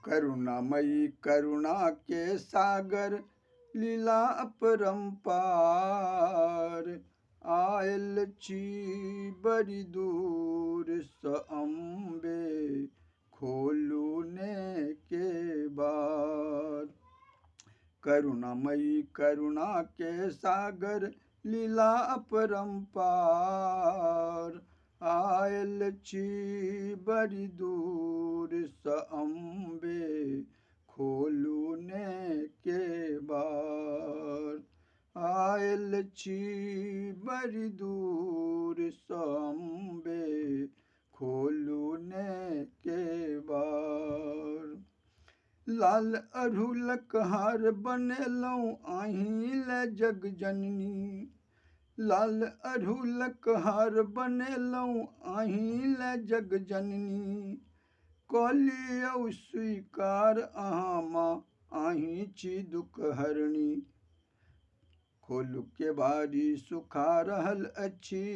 करुणामयी करुणा के सागर लीला अपरम्पार, आयल छी बड़ी दूरसँ अम्बे खोलू ने केबाड़। करुणामयी करुणा के सागर लीला अपरम्पार, आयल छी बड़ी दूरसँ अम्बे खोलू ने केबाड़। आयल छी बड़ी दूरसँ अम्बे खोलू ने केबाड़। लाल अड़हुलक हार बनेलहुँ अहीं ले जग जननी, लाल अड़हुलक हार बनेलहुँ अहीं ले जग जननी। कऽ लियौ स्वीकार अहाँ माँ अहीं छी दुख हरणी। खोलू केबाड़ी सुखा रहल अछि,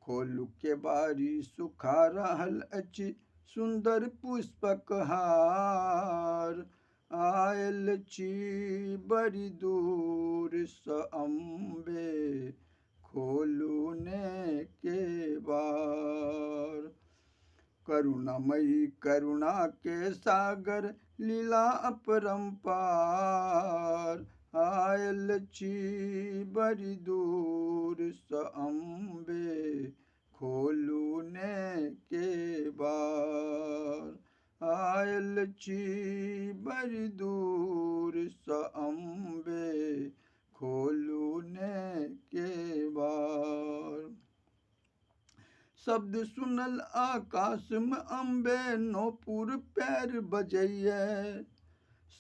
खोलू केबाड़ी सुखा रहल अछि सुन्दर पुष्पक हार। आयल छी बड़ी दूरसँ अम्बे खोलू ने केबाड़। करुणामयी करुणा के सागर लीला अपरम्पार, आयल छी बड़ी दूरसँ अम्बे खोलू ने केबाड़। आयल छी बड़ी दूरसँ अम्बे खोलू ने केबाड़। शब्द सुनल आकाशमे अम्बे नौपुर पैर बजैये,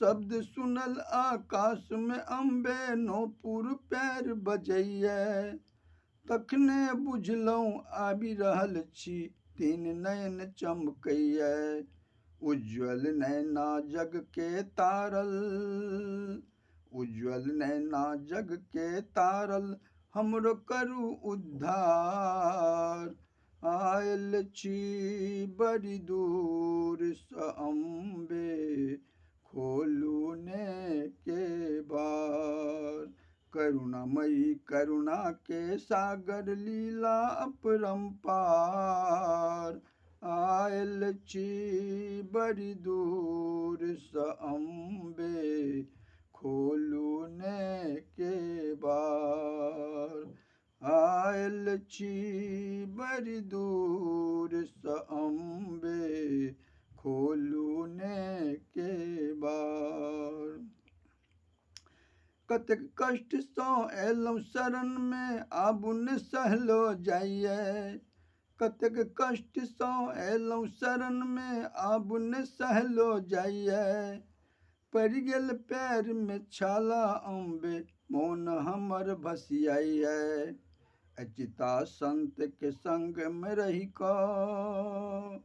शब्द सुनल आकाशमे अम्बे नौपुर पैर बजैये। तखने बुझलहुँ आबि रहल छी तीन नयन चमकैये। उज्ज्वल नैना जग के तारल, उज्ज्वल नैना जग के तारल हमरो करू उद्धार। आयल छी बड़ी दूरसँ अम्बे खोलू ने केबाड़। करुणामयी करुणा के सागर लीला अपरम्पार, आयल छी बड़ी दूरसँ अम्बे खोलू ने केबाड़। आयल छी बड़ी दूरसँ अम्बे खोलू ने केबाड़। कतेक कष्टसँ एलहुँ शरणमे आबू ने सहलो जाइए, कतेक कष्टसँ एलहुँ शरणमे आबू ने सहलो जाइए। पड़ि गेल पैरमे छाला अम्बे मोन हमर भसियाइए। अचिता संत के संग में रहि कऽ,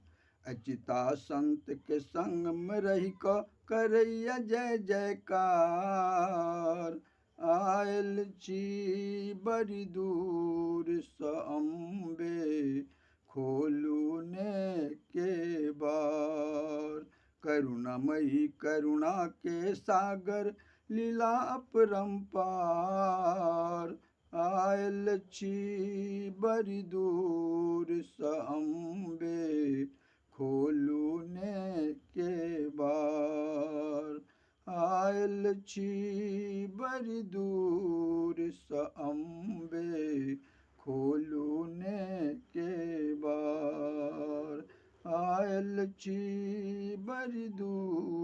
अचिता संत के संग में रहि कऽ करैया जय जयकार। आयल छी बड़ी दूरसँ अम्बे खोलू ने केबाड़। करुणामयी करुणा के सागर लीला अपरम्पार, आयल छी बड़ी दूरसँ अम्बे खोलू ने केबाड़। आयल छी बड़ी दूरसँ अम्बे खोलू ने केबाड़। आयल छी बड़ी दूर